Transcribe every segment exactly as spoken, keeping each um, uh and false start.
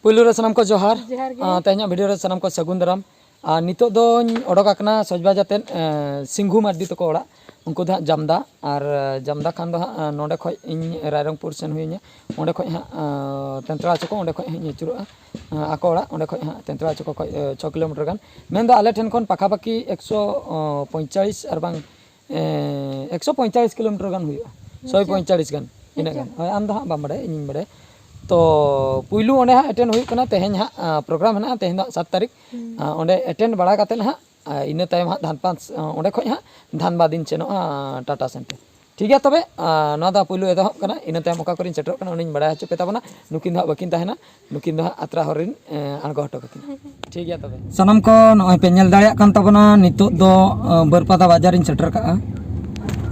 ᱯᱩᱭᱞᱩ ᱨᱮ ᱥᱟᱱᱟᱢ ᱠᱚ ᱡᱚᱦᱟᱨ᱾ ᱡᱚᱦᱟᱨ ᱜᱮ᱾ ᱟᱨ ᱛᱮᱦᱮᱧᱟᱜ ᱵᱷᱤᱰᱤᱭᱳ ᱨᱮ ᱥᱟᱱᱟᱢ ᱠᱚ ᱥᱟᱹᱜᱩᱱ ᱫᱟᱨᱟᱢ᱾ ᱟᱨ ᱱᱤᱛᱚᱜ ᱫᱚᱧ ᱚᱰᱚᱠ ᱟᱠᱟᱱᱟ ᱥᱚᱡᱽᱵᱟᱡᱟᱨ ᱛᱮ, ᱮ, ᱥᱤᱝᱜᱩ ᱢᱟᱨᱰᱤ ᱛᱟᱠᱚ ᱚᱲᱟᱜ᱾ ᱩᱱᱠᱩ ᱫᱚ ᱦᱟᱸᱜ ᱡᱟᱢᱫᱟ, ᱟᱨ, ᱮ, ᱡᱟᱢᱫᱟ ᱠᱷᱟᱱ ᱫᱚ ᱦᱟᱸᱜ, ᱮ, ᱱᱚᱸᱰᱮ ᱠᱷᱚᱡ ᱤᱧ ᱨᱟᱭᱨᱚᱝᱯᱩᱨ ᱥᱮᱱ ᱦᱩᱭᱤᱧᱟ᱾ ᱚᱸᱰᱮ ᱠᱷᱚᱡ ᱦᱟᱸᱜ, ᱮ, ᱛᱮᱱᱛᱲᱟ ᱪᱚᱠᱚ, ᱚᱸᱰᱮ ᱠᱷᱚᱡ ᱦᱟᱸᱜ ᱤᱧ ᱟᱹᱪᱩᱨᱚᱜᱼᱟ, ᱮ, ᱟᱠᱚ ᱚᱲᱟᱜ᱾ ᱚᱸᱰᱮ ᱠᱷᱚᱡ ᱦᱟᱸᱜ ᱛᱮᱱᱛᱲᱟ ᱪᱚᱠᱚ ᱠᱷᱚᱡ, ᱮ, ᱪᱷᱚ ᱠᱤᱞᱳᱢᱤᱴᱟᱨ ᱜᱟᱱ᱾ ᱢᱮᱱᱫᱚ ᱟᱞᱮ ᱴᱷᱮᱱ ᱠᱷᱚᱱ ᱯᱟᱠᱷᱟ ᱯᱟᱠᱤ ᱮᱠᱥᱚ ᱯᱚᱧᱪᱟᱞᱤᱥ ᱟᱨ ᱵᱟᱝ, ᱮ, ᱮᱠᱥᱚ ᱯᱚᱧᱪᱟᱞᱤᱥ ᱠᱤᱞᱳᱢᱤᱴᱟᱨ ᱜᱟᱱ ᱦᱩᱭᱩᱜᱼᱟ᱾ ᱥᱚᱭ ᱯᱚᱧᱪᱟᱞᱤᱥ ᱜᱟᱱ, ᱤᱱᱟᱹᱜ ᱜᱟᱱ᱾ ᱦᱳᱭ, ᱟᱢ ᱫᱚ ᱦᱟᱸᱜ ᱵᱟᱢ ᱵᱟᱲᱟᱭᱟ, ᱤᱧᱤᱧ ᱵᱟᱲᱟᱭᱟ᱾ ᱛᱚ, ᱯᱩᱭᱞᱩ ᱚᱸᱰᱮ ᱦᱟᱸᱜ ᱮᱴᱮᱱᱰ ᱦᱩᱭᱩᱜ ᱠᱟᱱᱟ, ᱛᱮᱦᱮᱧ ᱦᱟᱸᱜ, ᱟ, ᱯᱨᱳᱜᱨᱟᱢ ᱦᱮᱱᱟᱜᱼᱟ, ᱛᱮᱦᱮᱧ ᱫᱚ ᱦᱟᱸᱜ ᱥᱟᱛ ᱛᱟᱹᱨᱤᱠᱷ᱾ ᱦᱩᱸ᱾ ᱟ, ᱚᱸᱰᱮ ᱮᱴᱮᱱᱰ ᱵᱟᱲᱟ ᱠᱟᱛᱮᱫ ᱦᱟᱸᱜ, ᱟ, ᱤᱱᱟᱹ ᱛᱟᱭᱚᱢ ᱦᱟᱸᱜ ᱫᱷᱟᱱᱵᱟᱫᱽ, ᱟ, ᱚᱸᱰᱮ ᱠᱷᱚᱡ ᱦᱟᱸᱜ ᱫᱷᱟᱱᱵᱟᱫᱽ ᱤᱧ ᱥᱮᱱᱚᱜᱼᱟ, ᱟ, ᱴᱟᱴᱟ ᱥᱮᱱᱴᱟᱨ᱾ ᱴᱷᱤᱠ ᱜᱮᱭᱟ ᱛᱚᱵᱮ, ᱟ, ᱱᱚᱣᱟ ᱫᱚ ᱯᱩᱭᱞᱩ ᱮᱛᱚᱦᱚᱵ ᱠᱟᱱᱟ, ᱤᱱᱟᱹ ᱛᱟᱭᱚᱢ ᱚᱠᱟ ᱠᱚᱨᱮᱧ ᱥᱮᱴᱮᱨᱚᱜ ᱠᱟᱱᱟ ᱚᱱᱟᱧ ᱵᱟᱲᱟᱭ ᱦᱚᱪᱚ ᱯᱮ ᱛᱟᱵᱚᱱᱟ᱾ ᱱᱩᱠᱤᱱ ᱫᱚ ᱦᱟᱸᱜ ᱵᱟᱹᱠᱤᱱ ᱛᱟᱦᱮᱱᱟ, ᱱᱩᱠᱤᱱ ᱫᱚ ᱦᱟᱸᱜ ᱟᱛᱨᱟ ᱦᱚᱨ ᱨᱤᱱ, ᱮ, ᱟᱬᱜᱚ ᱦᱚᱴᱚ ᱠᱟᱹᱠᱤᱱᱟ᱾ ᱴᱷᱤᱠ ᱜᱮᱭᱟ ᱛᱚᱵᱮ᱾ ᱥᱟᱱᱟᱢ ᱠᱚ ᱱᱚᱜᱼᱚᱭ ᱯᱮ ᱧᱮᱞ ᱫᱟᱲᱮᱭᱟᱜ ᱠᱟᱱ ᱛᱟᱵᱚᱱᱟ, ᱱᱤᱛᱚᱜ ᱫᱚ, ᱟ, ᱵᱟᱹᱨᱯᱟᱫᱟ ᱵᱟᱡᱟᱨᱤᱧ ᱥᱮᱴᱮᱨ ᱠᱟᱜᱼᱟ᱾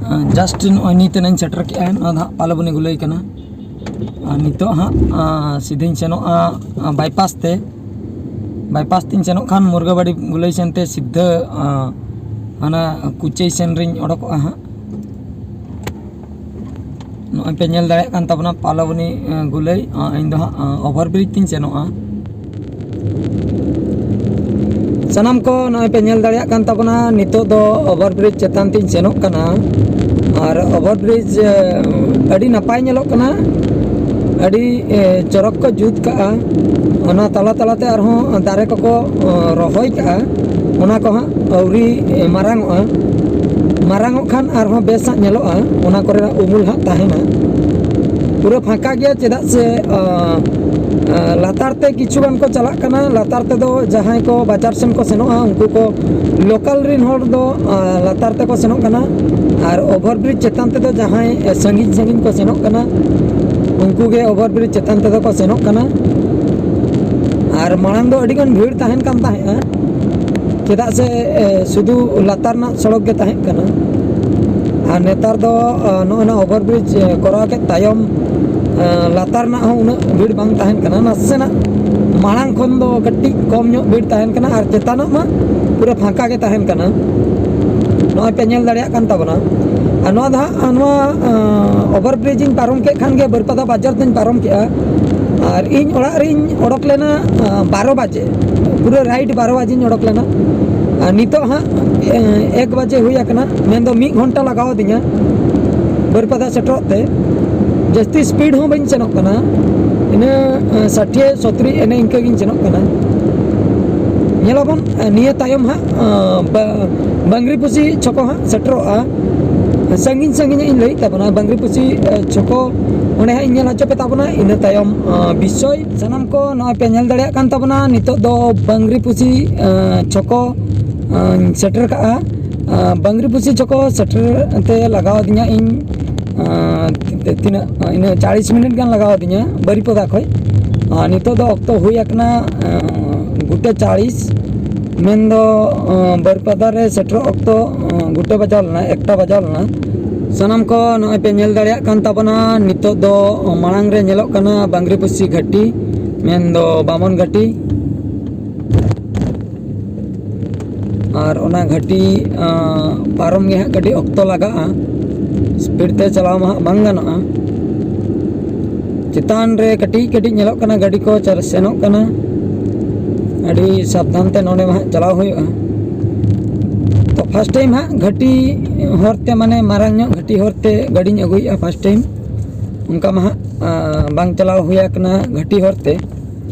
ᱟ, ᱡᱟᱥᱴ ᱱᱚᱜᱼᱚᱭ ᱱᱤᱛ ᱮᱱᱟᱧ ᱥᱮᱴᱮᱨ ᱠᱮᱜᱼᱟ᱾ ᱱᱚᱣᱟ ᱫᱚ ᱦᱟᱸᱜ ᱯᱟᱞᱚᱵᱚᱱᱤ ᱜᱩᱞᱟᱹᱭ ᱠᱟᱱᱟ᱾ ᱟᱨ ᱱᱤᱛᱚᱜ ᱦᱟᱸᱜ, ᱟ, ᱥᱤᱫᱷᱟᱹᱧ ᱥᱮᱱᱚᱜᱼᱟ, ᱟ, ᱵᱟᱭᱯᱟᱥ ᱛᱮ᱾ ᱵᱟᱭᱯᱟᱥ ᱛᱤᱧ ᱥᱮᱱᱚᱜ ᱠᱷᱟᱱ ᱢᱩᱨᱜᱟᱹᱵᱟᱲᱤ ᱜᱩᱞᱟᱹᱭ ᱥᱮᱱᱛᱮ ᱥᱤᱫᱷᱟᱹ, ᱟ, ᱦᱟᱱᱟ ᱠᱩᱪᱟᱹᱭ ᱥᱮᱱ ᱨᱤᱧ ᱚᱰᱚᱠᱚᱜᱼᱟ ᱦᱟᱸᱜ᱾ ᱱᱚᱜᱼᱚᱭ ᱯᱮ ᱧᱮᱞ ᱫᱟᱲᱮᱭᱟᱜ ᱠᱟᱱ ᱛᱟᱵᱚᱱᱟ ᱯᱟᱞᱚᱵᱚᱱᱤ, ᱮ, ᱜᱩᱞᱟᱹᱭ᱾ ᱟ, ᱤᱧ ᱫᱚ ᱦᱟᱸᱜ, ᱟ, ᱳᱵᱷᱟᱨ ᱵᱨᱤᱡᱽ ᱛᱤᱧ ᱥᱮᱱᱚᱜᱼᱟ᱾ ᱥᱟᱱᱟᱢ ᱠᱚ ᱱᱚᱜᱼᱚᱭ ᱯᱮ ᱧᱮᱞ ᱫᱟᱲᱮᱭᱟᱜ ᱠᱟᱱ ᱛᱟᱵᱚᱱᱟ, ᱱᱤᱛᱚᱜ ᱫᱚ ᱳᱵᱷᱟᱨ ᱵᱨᱤᱡᱽ ᱪᱮᱛᱟᱱ ᱛᱤᱧ ᱥᱮᱱᱚᱜ ᱠᱟᱱᱟ᱾ ᱟᱨ ᱳᱵᱷᱟᱨ ᱵᱨᱤᱡᱽ, ᱮ, ᱟᱹᱰᱤ ᱱᱟᱯᱟᱭ ᱧᱮᱞᱚᱜ ᱠᱟᱱᱟ, ᱟᱹᱰᱤ, ᱮ, ᱪᱚᱨᱚᱠ ᱠᱚ ᱡᱩᱛ ᱠᱟᱜᱼᱟ᱾ ᱚᱱᱟ ᱛᱟᱞᱟ ᱛᱟᱞᱟᱛᱮ ᱟᱨᱦᱚᱸ ᱫᱟᱨᱮ ᱠᱚᱠᱚ, ᱚ, ᱨᱚᱦᱚᱭ ᱠᱟᱜᱼᱟ, ᱚᱱᱟ ᱠᱚ ᱦᱟᱸᱜ ᱟᱹᱣᱨᱤ, ᱮ, ᱢᱟᱨᱟᱝᱚᱜᱼᱟ᱾ ᱢᱟᱨᱟᱝᱚᱜ ᱠᱷᱟᱱ ᱟᱨᱦᱚᱸ ᱵᱮᱥ ᱦᱟᱸᱜ ᱧᱮᱞᱚᱜᱼᱟ, ᱚᱱᱟ ᱠᱚᱨᱮᱱᱟᱜ ᱩᱢᱩᱞ ᱦᱟᱸᱜ ᱛᱟᱦᱮᱱᱟ᱾ ᱯᱩᱨᱟᱹ ᱯᱷᱟᱸᱠᱟ ᱜᱮᱭᱟ, ᱪᱮᱫᱟᱜ ᱥᱮ, ᱟ, ᱟ, ᱞᱟᱛᱟᱨ ᱛᱮ ᱠᱤᱪᱷᱩ ᱜᱟᱱ ᱠᱚ ᱪᱟᱞᱟᱜ ᱠᱟᱱᱟ, ᱞᱟᱛᱟᱨ ᱛᱮᱫᱚ ᱡᱟᱦᱟᱸᱭ ᱠᱚ ᱵᱟᱡᱟᱨ ᱥᱮᱱ ᱠᱚ ᱥᱮᱱᱚᱜᱼᱟ, ᱩᱱᱠᱩ ᱠᱚ ᱞᱳᱠᱟᱞ ᱨᱤᱱ ᱦᱚᱲ ᱫᱚ, ᱟ, ᱞᱟᱛᱟᱨ ᱛᱮᱠᱚ ᱥᱮᱱᱚᱜ ᱠᱟᱱᱟ, ᱟᱨ ᱳᱵᱷᱟᱨ ᱵᱨᱤᱡᱽ ᱪᱮᱛᱟᱱ ᱛᱮᱫᱚ ᱡᱟᱦᱟᱸᱭ, ᱮ, ᱥᱟᱺᱜᱤᱧ ᱥᱟᱺᱜᱤᱧ ᱠᱚ ᱥᱮᱱᱚᱜ ᱠᱟᱱᱟ, ᱩᱱᱠᱩ ᱜᱮ ᱳᱵᱷᱟᱨ ᱵᱨᱤᱡᱽ ᱪᱮᱛᱟᱱ ᱛᱮᱫᱚ ᱠᱚ ᱥᱮᱱᱚᱜ ᱠᱟᱱᱟ᱾ ᱟᱨ ᱢᱟᱲᱟᱝ ᱫᱚ ᱟᱹᱰᱤ ᱜᱟᱱ ᱵᱷᱤᱲ ᱛᱟᱦᱮᱱ ᱠᱟᱱ ᱛᱟᱦᱮᱸᱫᱼᱟ, ᱪᱮᱫᱟᱜ ᱥᱮ, ᱮ, ᱥᱩᱫᱷᱩ ᱞᱟᱛᱟᱨ ᱨᱮᱱᱟᱜ ᱥᱚᱲᱚᱠ ᱜᱮ ᱛᱟᱦᱮᱸ ᱠᱟᱱᱟ᱾ ᱟᱨ ᱱᱮᱛᱟᱨ ᱫᱚ, ᱟ, ᱱᱚᱜᱼᱚᱭ ᱱᱟ ᱳᱵᱷᱟᱨ ᱵᱨᱤᱡᱽ, ᱮ, ᱠᱚᱨᱟᱣ ᱠᱮᱫ ᱛᱟᱭᱚᱢ, ᱟ, ᱞᱟᱛᱟᱨ ᱨᱮᱱᱟᱜ ᱦᱚᱸ ᱩᱱᱟᱹᱜ ᱵᱷᱤᱲ ᱵᱟᱝ ᱛᱟᱦᱮᱱ ᱠᱟᱱᱟ, ᱱᱟᱥᱮᱱᱟᱜ ᱢᱟᱲᱟᱝ ᱠᱷᱚᱱ ᱫᱚ ᱠᱟᱹᱴᱤᱡ ᱠᱚᱢ ᱧᱚᱜ ᱵᱷᱤᱲ ᱛᱟᱦᱮᱱ ᱠᱟᱱᱟ, ᱟᱨ ᱪᱮᱛᱟᱱᱟᱜ ᱢᱟ ᱯᱩᱨᱟᱹ ᱯᱷᱟᱸᱠᱟ ᱜᱮ ᱛᱟᱦᱮᱱ ᱠᱟᱱᱟ᱾ ᱱᱚᱜᱼᱚᱭ ᱯᱮ ᱧᱮᱞ ᱫᱟᱲᱮᱭᱟᱜ ᱠᱟᱱ ᱛᱟᱵᱚᱱᱟ᱾ ᱟᱨ ᱱᱚᱣᱟ ᱫᱚ ᱦᱟᱸᱜ, ᱱᱚᱣᱟ, ᱟ, ᱳᱵᱷᱟᱨ ᱵᱨᱤᱡᱽ ᱤᱧ ᱯᱟᱨᱚᱢ ᱠᱮᱫ ᱠᱷᱟᱱ ᱜᱮ ᱵᱟᱹᱨᱯᱟᱫᱟ ᱵᱟᱡᱟᱨ ᱫᱚᱧ ᱯᱟᱨᱚᱢ ᱠᱮᱫᱼᱟ᱾ ᱟᱨ ᱤᱧ ᱚᱲᱟᱜ ᱨᱤᱧ ᱚᱰᱚᱠ ᱞᱮᱱᱟ ᱵᱟᱨᱚ ᱵᱟᱡᱮ, ᱯᱩᱨᱟᱹ ᱨᱟᱭᱤᱴ ᱵᱟᱨᱚ ᱵᱟᱡᱮᱧ ᱚᱰᱚᱠ ᱞᱮᱱᱟ᱾ ᱟᱨ ᱱᱤᱛᱚᱜ ᱦᱟᱸᱜ ᱮᱠ ᱵᱟᱡᱮ ᱦᱩᱭ ᱟᱠᱟᱱᱟ, ᱢᱮᱱᱫᱚ ᱢᱤᱫ ᱜᱷᱚᱱᱴᱟ ᱞᱟᱜᱟᱣ ᱟᱹᱫᱤᱧᱟ ᱵᱟᱹᱨᱤᱯᱟᱫᱟ ᱥᱮᱴᱮᱨᱚᱜ ᱛᱮ᱾ ᱡᱟᱹᱥᱛᱤ ᱥᱯᱤᱰ ᱦᱚᱸ ᱵᱟᱹᱧ ᱥᱮᱱᱚᱜ ᱠᱟᱱᱟ, ᱤᱱᱟᱹ ᱥᱟᱴᱷᱤᱭᱟᱹ ᱥᱚᱛᱨᱤ ᱮᱱᱮ ᱤᱱᱠᱟᱹ ᱜᱤᱧ ᱥᱮᱱᱚᱜ ᱠᱟᱱᱟ᱾ ᱧᱮᱞᱟᱵᱚᱱ ᱱᱤᱭᱟᱹ ᱛᱟᱭᱚᱢ ᱦᱟᱸᱜ ᱵᱟᱝᱨᱤᱯᱩᱥᱤ ᱪᱷᱚᱠᱚ ᱦᱟᱸᱜ ᱥᱮᱴᱮᱨᱚᱜᱼᱟ᱾ ᱥᱟᱺᱜᱤᱧ ᱥᱟᱺᱜᱤᱧ ᱤᱧ ᱞᱟᱹᱭᱮᱫ ᱛᱟᱵᱚᱱᱟ, ᱵᱟᱝᱨᱤᱯᱩᱥᱤ ᱪᱷᱚᱠᱚ ᱚᱸᱰᱮ ᱦᱟᱸᱜ ᱤᱧ ᱧᱮᱞ ᱦᱚᱪᱚ ᱯᱮ ᱛᱟᱵᱚᱱᱟ᱾ ᱤᱱᱟᱹ ᱛᱟᱭᱚᱢ ᱵᱤᱥᱚᱭ ᱥᱟᱱᱟᱢ ᱠᱚ ᱱᱚᱜᱼᱚᱭ ᱯᱮ ᱧᱮᱞ ᱫᱟᱲᱮᱭᱟᱜ ᱠᱟᱱ ᱛᱟᱵᱚᱱᱟ᱾ ᱱᱤᱛᱚᱜ ᱫᱚ ᱵᱟᱝᱨᱤᱯᱩᱥᱤ ᱪᱷᱚᱠᱚ ᱥᱮᱴᱮᱨ ᱠᱟᱜᱼᱟ᱾ ᱵᱟᱝᱨᱤᱯᱩᱥᱤ ᱪᱷᱚᱠᱚ ᱥᱮᱴᱮᱨ ᱛᱮ ᱞᱟᱜᱟᱣ ᱟᱹᱫᱤᱧᱟ ᱤᱧ ᱛᱤᱱᱟᱹᱜ, ᱤᱱᱟᱹ ᱪᱟᱲᱤᱥ ᱢᱤᱱᱤᱴ ᱜᱟᱱ ᱞᱟᱜᱟᱣ ᱟᱹᱫᱤᱧᱟ ᱵᱟᱹᱨᱤᱯᱟᱫᱟ ᱠᱷᱚᱡ᱾ ᱟᱨ ᱱᱤᱛᱚᱜ ᱫᱚ ᱚᱠᱛᱚ ᱦᱩᱭ ᱟᱠᱟᱱᱟ ᱜᱚᱴᱟ ᱪᱟᱲᱤᱥ, ᱢᱮᱱᱫᱚ ᱵᱟᱹᱨᱤᱯᱟᱫᱟ ᱨᱮ ᱥᱮᱴᱮᱨᱚᱜ ᱚᱠᱛᱚ ᱜᱚᱴᱟ ᱵᱟᱡᱟᱣ ᱞᱮᱱᱟ, ᱮᱠᱴᱟ ᱵᱟᱡᱟᱣ ᱞᱮᱱᱟ᱾ ᱥᱟᱱᱟᱢ ᱠᱚ ᱱᱚᱜᱼᱚᱭ ᱯᱮ ᱧᱮᱞ ᱫᱟᱲᱮᱭᱟᱜ ᱠᱟᱱ ᱛᱟᱵᱚᱱᱟ, ᱱᱤᱛᱚᱜ ᱫᱚ ᱢᱟᱲᱟᱝ ᱨᱮ ᱧᱮᱞᱚᱜ ᱠᱟᱱᱟ ᱵᱟᱝᱨᱤᱯᱩᱥᱤ ᱜᱷᱟᱹᱴᱤ, ᱢᱮᱱᱫᱚ ᱵᱟᱢᱚᱱ ᱜᱷᱟᱹᱴᱤ᱾ ᱟᱨ ᱚᱱᱟ ᱜᱷᱟᱹᱴᱤ ᱯᱟᱨᱚᱢ ᱜᱮ ᱦᱟᱸᱜ ᱠᱟᱹᱴᱤᱡ ᱚᱠᱛᱚ ᱞᱟᱜᱟᱜᱼᱟ᱾ ᱥᱯᱤᱰ ᱛᱮ ᱪᱟᱞᱟᱣ ᱢᱟ ᱦᱟᱸᱜ ᱵᱟᱝ ᱜᱟᱱᱚᱜᱼᱟ᱾ ᱪᱮᱛᱟᱱ ᱨᱮ ᱠᱟᱹᱴᱤᱡ ᱠᱟᱹᱴᱤᱡ ᱧᱮᱞᱚᱜ ᱠᱟᱱᱟ ᱜᱟᱹᱰᱤ ᱠᱚ ᱪᱟᱞ- ᱥᱮᱱᱚᱜ ᱠᱟᱱᱟ᱾ ᱟᱹᱰᱤ ᱥᱟᱵᱫᱷᱟᱱ ᱛᱮ ᱱᱚᱰᱮ ᱢᱟ ᱦᱟᱸᱜ ᱪᱟᱞᱟᱣ ᱦᱩᱭᱩᱜᱼᱟ᱾ ᱛᱚ ᱯᱷᱟᱥᱴ ᱴᱟᱭᱤᱢ ᱦᱟᱸᱜ ᱜᱷᱟᱹᱴᱤ ᱦᱚᱨᱛᱮ, ᱢᱟᱱᱮ ᱢᱟᱨᱟᱝ ᱧᱚᱜ ᱜᱷᱟᱹᱴᱤ ᱦᱚᱨᱛᱮ ᱜᱟᱹᱰᱤᱧ ᱟᱹᱜᱩᱭᱮᱫᱼᱟ ᱯᱷᱟᱥᱴ ᱴᱟᱭᱤᱢ᱾ ᱚᱱᱠᱟ ᱢᱟ ᱦᱟᱸᱜ ᱵᱟᱝ ᱪᱟᱞᱟᱣ ᱦᱩᱭ ᱟᱠᱟᱱᱟ ᱜᱷᱟᱹᱴᱤ ᱦᱚᱨᱛᱮ᱾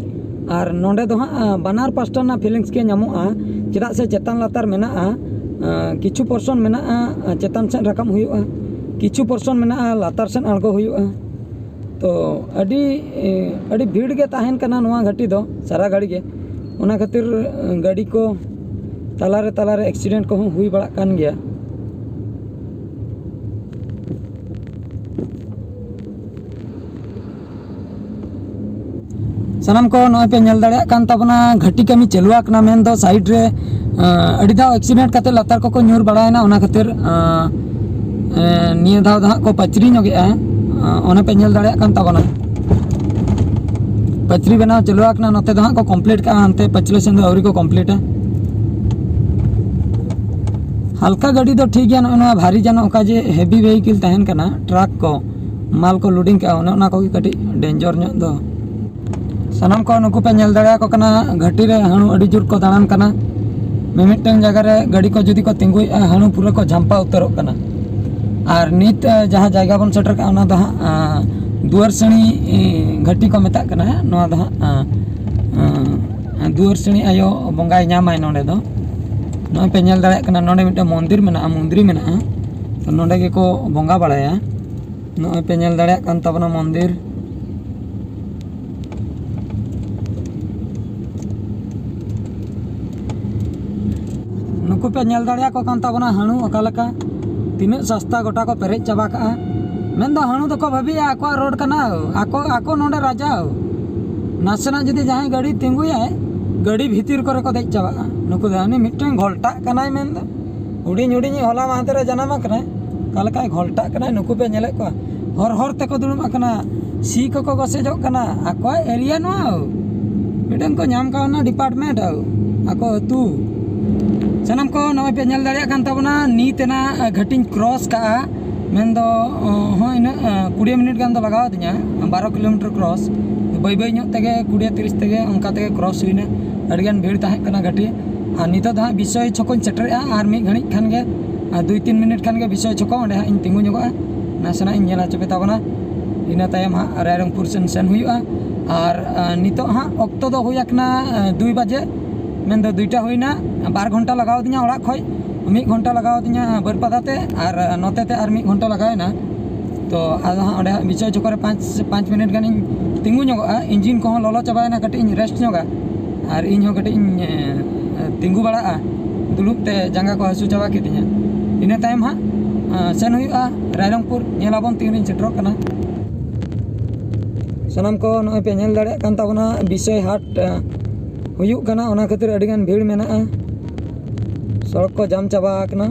ᱟᱨ ᱱᱚᱰᱮ ᱫᱚ ᱦᱟᱸᱜ ᱵᱟᱱᱟᱨ ᱯᱟᱥᱴᱟ ᱨᱮᱱᱟᱜ ᱯᱷᱤᱞᱤᱝᱥ ᱜᱮ ᱧᱟᱢᱚᱜᱼᱟ᱾ ᱪᱮᱫᱟᱜ ᱥᱮ ᱪᱮᱛᱟᱱ ᱞᱟᱛᱟᱨ ᱢᱮᱱᱟᱜᱼᱟ, ᱠᱤᱪᱷᱩ ᱯᱚᱨᱥᱚᱱ ᱢᱮᱱᱟᱜᱼᱟ ᱪᱮᱛᱟᱱ ᱥᱮᱫ ᱨᱟᱠᱟᱵ ᱦᱩᱭᱩᱜᱼᱟ, ᱠᱤᱪᱷᱩ ᱯᱚᱨᱥᱚᱱ ᱢᱮᱱᱟᱜᱼᱟ ᱞᱟᱛᱟᱨ ᱥᱮᱫ ᱟᱬᱜᱚ ᱦᱩᱭᱩᱜᱼᱟ᱾ ᱛᱚ ᱟᱹᱰᱤ ᱟᱹᱰᱤ ᱵᱷᱤᱲ ᱜᱮ ᱛᱟᱦᱮᱱ ᱠᱟᱱᱟ ᱱᱚᱣᱟ ᱜᱷᱟᱹᱴᱤ ᱫᱚ ᱥᱟᱨᱟ ᱜᱷᱟᱹᱲᱤ ᱜᱮ᱾ ᱚᱱᱟ ᱠᱷᱟᱹᱛᱤᱨ ᱜᱟᱹᱰᱤ ᱠᱚ ᱛᱟᱞᱟᱨᱮ ᱛᱟᱞᱟᱨᱮ ᱮᱠᱥᱤᱰᱮᱱᱴ ᱠᱚᱦᱚᱸ ᱦᱩᱭ ᱵᱟᱲᱟᱜ ᱠᱟᱱ ᱜᱮᱭᱟ᱾ ᱥᱟᱱᱟᱢ ᱠᱚ ᱱᱚᱜᱼᱚᱭ ᱯᱮ ᱧᱮᱞ ᱫᱟᱲᱮᱭᱟᱜ ᱠᱟᱱ ᱛᱟᱵᱚᱱᱟ, ᱜᱷᱟᱹᱴᱤ ᱠᱟᱹᱢᱤ ᱪᱟᱹᱞᱩ ᱟᱠᱟᱱᱟ, ᱢᱮᱱᱫᱚ ᱥᱟᱭᱤᱰ ᱨᱮ ᱟᱹᱰᱤ ᱫᱷᱟᱣ ᱮᱠᱥᱤᱰᱮᱱᱴ ᱠᱟᱛᱮ ᱞᱟᱛᱟᱨ ᱠᱚᱠᱚ ᱧᱩᱨ ᱵᱟᱲᱟᱭᱮᱱᱟ᱾ ᱚᱱᱟ ᱠᱷᱟᱹᱛᱤᱨ ᱱᱤᱭᱟᱹ ᱫᱷᱟᱣ ᱫᱚ ᱦᱟᱸᱜ ᱠᱚ ᱯᱟᱹᱪᱨᱤ ᱧᱚᱜᱮᱜᱼᱟ᱾ ᱚᱱᱮ ᱯᱮ ᱧᱮᱞ ᱫᱟᱲᱮᱭᱟᱜ ᱠᱟᱱ ᱛᱟᱵᱚᱱᱟ, ᱯᱟᱹᱪᱨᱤ ᱵᱮᱱᱟᱣ ᱪᱟᱹᱞᱩ ᱟᱠᱟᱱᱟ᱾ ᱱᱚᱛᱮ ᱫᱚ ᱦᱟᱸᱜ ᱠᱚ ᱠᱚᱢᱯᱞᱤᱴ ᱠᱟᱜᱼᱟ, ᱦᱟᱱᱛᱮ ᱯᱟᱹᱪᱷᱞᱟᱹ ᱥᱮᱱ ᱫᱚ ᱟᱹᱣᱨᱤ ᱠᱚ ᱠᱚᱢᱯᱞᱤᱴᱟ᱾ ᱦᱟᱞᱠᱟ ᱜᱟᱹᱰᱤ ᱫᱚ ᱴᱷᱤᱠ ᱜᱮᱭᱟ, ᱱᱚᱜᱼᱚᱭ ᱱᱚᱣᱟ ᱵᱷᱟᱨᱤ ᱡᱟᱱᱚ ᱚᱱᱠᱟ ᱡᱮ ᱦᱮᱵᱤ ᱵᱷᱮᱦᱤᱠᱮᱞ ᱛᱟᱦᱮᱱ ᱠᱟᱱᱟ, ᱴᱨᱟᱠ ᱠᱚ ᱢᱟᱞ ᱠᱚ ᱞᱳᱰᱤᱝ ᱠᱟᱜᱼᱟ, ᱚᱱᱮ ᱚᱱᱟ ᱠᱚᱜᱮ ᱠᱟᱹᱴᱤᱡ ᱰᱮᱧᱡᱟᱨ ᱧᱚᱜ ᱫᱚ᱾ ᱥᱟᱱᱟᱢ ᱠᱚ ᱱᱩᱠᱩ ᱯᱮ ᱧᱮᱞ ᱫᱟᱲᱮᱭᱟᱠᱚ ᱠᱟᱱᱟ, ᱜᱷᱟᱹᱴᱤ ᱨᱮ ᱦᱟᱹᱬᱩ ᱟᱹᱰᱤ ᱡᱳᱨ ᱠᱚ ᱫᱟᱬᱟᱱ ᱠᱟᱱᱟ᱾ ᱢᱤᱢᱤᱫᱴᱟᱝ ᱡᱟᱭᱜᱟ ᱨᱮ ᱜᱟᱹᱰᱤ ᱠᱚ ᱡᱩᱫᱤ ᱠᱚ ᱛᱤᱸᱜᱩᱭᱮᱫᱼᱟ, ᱦᱟᱹᱬᱩ ᱯᱩᱨᱟᱹ ᱠᱚ ᱡᱷᱟᱢᱯᱟ ᱩᱛᱟᱹᱨᱚᱜ ᱠᱟᱱᱟ᱾ ᱟᱨ ᱱᱤᱛ, ᱮ, ᱡᱟᱦᱟᱸ ᱡᱟᱭᱜᱟ ᱵᱚᱱ ᱥᱮᱴᱮᱨ ᱠᱟᱜᱼᱟ, ᱚᱱᱟ ᱫᱚ ᱦᱟᱸᱜ, ᱟ, ᱫᱩᱣᱟᱹᱨ ᱥᱤᱬᱤ, ᱮ, ᱜᱷᱟᱹᱴᱤ ᱠᱚ ᱢᱮᱛᱟᱜ ᱠᱟᱱᱟ ᱦᱟᱸᱜ᱾ ᱱᱚᱣᱟ ᱫᱚ ᱦᱟᱸᱜ, ᱟ, ᱟ, ᱫᱩᱣᱟᱹᱨ ᱥᱤᱬᱤ ᱟᱭᱳ ᱵᱚᱸᱜᱟᱭ ᱧᱟᱢᱟᱭ ᱱᱚᱰᱮ ᱫᱚ᱾ ᱱᱚᱜᱼᱚᱭ ᱯᱮ ᱧᱮᱞ ᱫᱟᱲᱮᱭᱟᱜ ᱠᱟᱱᱟ, ᱱᱚᱰᱮ ᱢᱤᱫᱴᱟᱝ ᱢᱚᱱᱫᱤᱨ ᱢᱮᱱᱟᱜᱼᱟ, ᱢᱚᱱᱫᱤᱨ ᱢᱮᱱᱟᱜᱼᱟ᱾ ᱛᱚ, ᱱᱚᱰᱮ ᱜᱮᱠᱚ ᱵᱚᱸᱜᱟ ᱵᱟᱲᱟᱭᱟ᱾ ᱱᱚᱜᱼᱚᱭ ᱯᱮ ᱧᱮᱞ ᱫᱟᱲᱮᱭᱟᱜ ᱠᱟᱱ ᱛᱟᱵᱚᱱᱟ ᱢᱚᱱᱫᱤᱨ᱾ ᱱᱩᱠᱩ ᱯᱮ ᱧᱮᱞ ᱫᱟᱲᱮᱭᱟᱠᱚ ᱠᱟᱱ ᱛᱟᱵᱚᱱᱟ ᱦᱟᱹᱬᱩ ᱚᱠᱟ ᱞᱮᱠᱟ, ᱛᱤᱱᱟᱹᱜ ᱥᱟᱥᱛᱟ ᱜᱚᱴᱟ ᱠᱚ ᱯᱮᱨᱮᱡ ᱪᱟᱵᱟ ᱠᱟᱜᱼᱟ᱾ ᱢᱮᱱᱫᱚ ᱦᱟᱹᱬᱩ ᱫᱚᱠᱚ ᱵᱷᱟᱹᱵᱤᱭᱟ ᱟᱠᱚᱣᱟᱜ ᱨᱳᱰ ᱠᱟᱱᱟ, ᱟᱠᱚ, ᱟᱠᱚ ᱱᱚᱰᱮ ᱨᱟᱡᱟ᱾ ᱱᱟᱥᱮᱱᱟᱜ ᱡᱩᱫᱤ ᱡᱟᱦᱟᱸᱭ ᱜᱟᱹᱰᱤ ᱛᱤᱸᱜᱩᱭᱟᱭ, ᱜᱟᱹᱰᱤ ᱵᱷᱤᱛᱤᱨ ᱠᱚᱨᱮ ᱠᱚ ᱫᱮᱡ ᱪᱟᱵᱟᱜᱼᱟ᱾ ᱱᱩᱠᱩ ᱫᱚ ᱩᱱᱤ ᱢᱤᱫᱴᱮᱱ ᱜᱷᱚᱞᱴᱟᱜ ᱠᱟᱱᱟᱭ ᱢᱮᱱᱫᱚ᱾ ᱦᱩᱰᱤᱧ ᱦᱩᱰᱤᱧ ᱦᱚᱞᱟ ᱢᱟᱦᱫᱮᱨ ᱮ ᱡᱟᱱᱟᱢ ᱟᱠᱟᱱᱟᱭ, ᱚᱠᱟ ᱞᱮᱠᱟᱭ ᱜᱷᱚᱞᱴᱟᱜ ᱠᱟᱱᱟᱭ᱾ ᱱᱩᱠᱩ ᱯᱮ ᱧᱮᱞᱮᱫ ᱠᱚᱣᱟ, ᱦᱚᱨ ᱦᱚᱨ ᱛᱮᱠᱚ ᱫᱩᱲᱩᱵ ᱟᱠᱟᱱᱟ, ᱥᱤ ᱠᱚᱠᱚ ᱜᱚᱥᱮᱡᱚᱜ ᱠᱟᱱᱟ᱾ ᱟᱠᱚᱣᱟᱜ ᱮᱨᱤᱭᱟ ᱱᱚᱣᱟ, ᱢᱤᱫᱴᱟᱝ ᱠᱚ ᱧᱟᱢ ᱠᱟᱣᱱᱟ ᱰᱤᱯᱟᱨᱴᱢᱮᱱᱴ, ᱟᱠᱚ ᱟᱹᱛᱩ᱾ ᱥᱟᱱᱟᱢ ᱠᱚ ᱱᱚᱜᱼᱚᱭ ᱯᱮ ᱧᱮᱞ ᱫᱟᱲᱮᱭᱟᱜ ᱠᱟᱱ ᱛᱟᱵᱚᱱᱟ, ᱱᱤᱛ ᱮᱱᱟ ᱜᱷᱟᱹᱴᱤᱧ ᱠᱨᱚᱥ ᱠᱟᱜᱼᱟ᱾ ᱢᱮᱱᱫᱚ, ᱚ, ᱦᱚᱸ, ᱤᱱᱟᱹᱜ, ᱟ, ᱠᱩᱲᱤ ᱢᱤᱱᱤᱴ ᱜᱟᱱ ᱫᱚ ᱞᱟᱜᱟᱣ ᱟᱹᱫᱤᱧᱟ, ᱵᱟᱨᱚ ᱠᱤᱞᱳᱢᱤᱴᱟᱨ ᱠᱨᱚᱥ᱾ ᱵᱟᱹᱭ ᱵᱟᱹᱭ ᱧᱚᱜ ᱛᱮᱜᱮ, ᱠᱩᱲᱤ ᱛᱤᱨᱤᱥ ᱛᱮᱜᱮ, ᱚᱱᱠᱟ ᱛᱮᱜᱮ ᱠᱨᱚᱥ ᱦᱩᱭᱱᱟ᱾ ᱟᱹᱰᱤᱜᱟᱱ ᱵᱷᱤᱲ ᱛᱟᱦᱮᱸ ᱠᱟᱱᱟ ᱜᱷᱟᱹᱴᱤ᱾ ᱟᱨ ᱱᱤᱛᱚᱜ ᱫᱚ ᱦᱟᱸᱜ ᱵᱤᱥᱚᱭ ᱪᱷᱚᱠᱚᱧ ᱥᱮᱴᱮᱨᱮᱜᱼᱟ, ᱟᱨ ᱢᱤᱫ ᱜᱷᱟᱹᱲᱤᱡ ᱠᱷᱟᱱ ᱜᱮ, ᱟ, ᱫᱩᱭ ᱛᱤᱱ ᱢᱤᱱᱤᱴ ᱠᱷᱟᱱ ᱜᱮ ᱵᱤᱥᱚᱭ ᱪᱷᱚᱠᱚ, ᱚᱸᱰᱮ ᱦᱟᱸᱜ ᱤᱧ ᱛᱤᱸᱜᱩ ᱧᱚᱜᱚᱜᱼᱟ᱾ ᱱᱟᱥᱮᱱᱟᱜ ᱤᱧ ᱧᱮᱞ ᱦᱚᱪᱚ ᱯᱮ ᱛᱟᱵᱚᱱᱟ, ᱤᱱᱟᱹ ᱛᱟᱭᱚᱢ ᱦᱟᱸᱜ ᱨᱟᱭᱨᱚᱝᱯᱩᱨ ᱥᱮᱱ ᱥᱮᱱ ᱦᱩᱭᱩᱜᱼᱟ᱾ ᱟᱨ, ᱟ, ᱱᱤᱛᱚᱜ ᱦᱟᱸᱜ ᱚᱠᱛᱚ ᱫᱚ ᱦᱩᱭ ᱟᱠᱟᱱᱟ, ᱟ, ᱫᱩᱭ ᱵᱟᱡᱮ, ᱢᱮᱱᱫᱚ ᱫᱩᱭᱴᱟ ᱦᱩᱭᱱᱟ᱾ ᱵᱟᱨ ᱜᱷᱚᱱᱴᱟ ᱞᱟᱜᱟᱣ ᱟᱹᱫᱤᱧᱟ ᱚᱲᱟᱜ ᱠᱷᱚᱡ, ᱢᱤᱫ ᱜᱷᱚᱱᱴᱟ ᱞᱟᱜᱟᱣ ᱟᱹᱫᱤᱧᱟ ᱵᱟᱹᱨᱯᱟᱫᱟ ᱛᱮ, ᱟᱨ ᱱᱚᱛᱮ ᱛᱮ ᱟᱨ ᱢᱤᱫ ᱜᱷᱚᱱᱴᱟ ᱞᱟᱜᱟᱣᱮᱱᱟ᱾ ᱛᱚ ᱟᱫᱚ ᱦᱟᱸᱜ ᱚᱸᱰᱮ ᱦᱟᱸᱜ ᱵᱤᱪᱚᱭ ᱪᱚᱠᱚᱨ ᱨᱮ ᱯᱟᱸᱪ, ᱯᱟᱸᱪ ᱢᱤᱱᱤᱴ ᱜᱟᱱᱤᱧ ᱛᱤᱸᱜᱩ ᱧᱚᱜᱚᱜᱼᱟ, ᱤᱧᱡᱤᱱ ᱠᱚᱦᱚᱸ ᱞᱚᱞᱚ ᱪᱟᱵᱟᱭᱮᱱᱟ, ᱠᱟᱹᱴᱤᱡ ᱤᱧ ᱨᱮᱥᱴ ᱧᱚᱜᱟ, ᱟᱨ ᱤᱧ ᱦᱚᱸ ᱠᱟᱹᱴᱤᱡ ᱤᱧ, ᱮ, ᱛᱤᱸᱜᱩ ᱵᱟᱲᱟᱜᱼᱟ ᱫᱩᱲᱩᱵ ᱛᱮ, ᱡᱟᱸᱜᱟ ᱠᱚ ᱦᱟᱹᱥᱩ ᱪᱟᱵᱟ ᱠᱤᱫᱤᱧᱟ᱾ ᱤᱱᱟᱹ ᱛᱟᱭᱚᱢ ᱦᱟᱸᱜ, ᱟ, ᱥᱮᱱ ᱦᱩᱭᱩᱜᱼᱟ ᱨᱟᱭᱨᱚᱝᱯᱩᱨ, ᱧᱮᱞ ᱟᱵᱚᱱ ᱛᱤᱱ ᱨᱤᱧ ᱥᱮᱴᱮᱨᱚᱜ ᱠᱟᱱᱟ᱾ ᱥᱟᱱᱟᱢ ᱠᱚ ᱱᱚᱜᱼᱚᱭ ᱯᱮ ᱧᱮᱞ ᱫᱟᱲᱮᱭᱟᱜ ᱠᱟᱱ ᱛᱟᱵᱚᱱᱟ, ᱵᱤᱥᱚᱭ ᱦᱟᱴ, ᱟ, ᱦᱩᱭᱩᱜ ᱠᱟᱱᱟ, ᱚᱱᱟ ᱠᱷᱟᱹᱛᱤᱨ ᱟᱹᱰᱤᱜᱟᱱ ᱵᱷᱤᱲ ᱢᱮᱱᱟᱜᱼᱟ, ᱥᱚᱲᱚᱠ ᱠᱚ ᱡᱟᱢ ᱪᱟᱵᱟ ᱟᱠᱟᱱᱟ᱾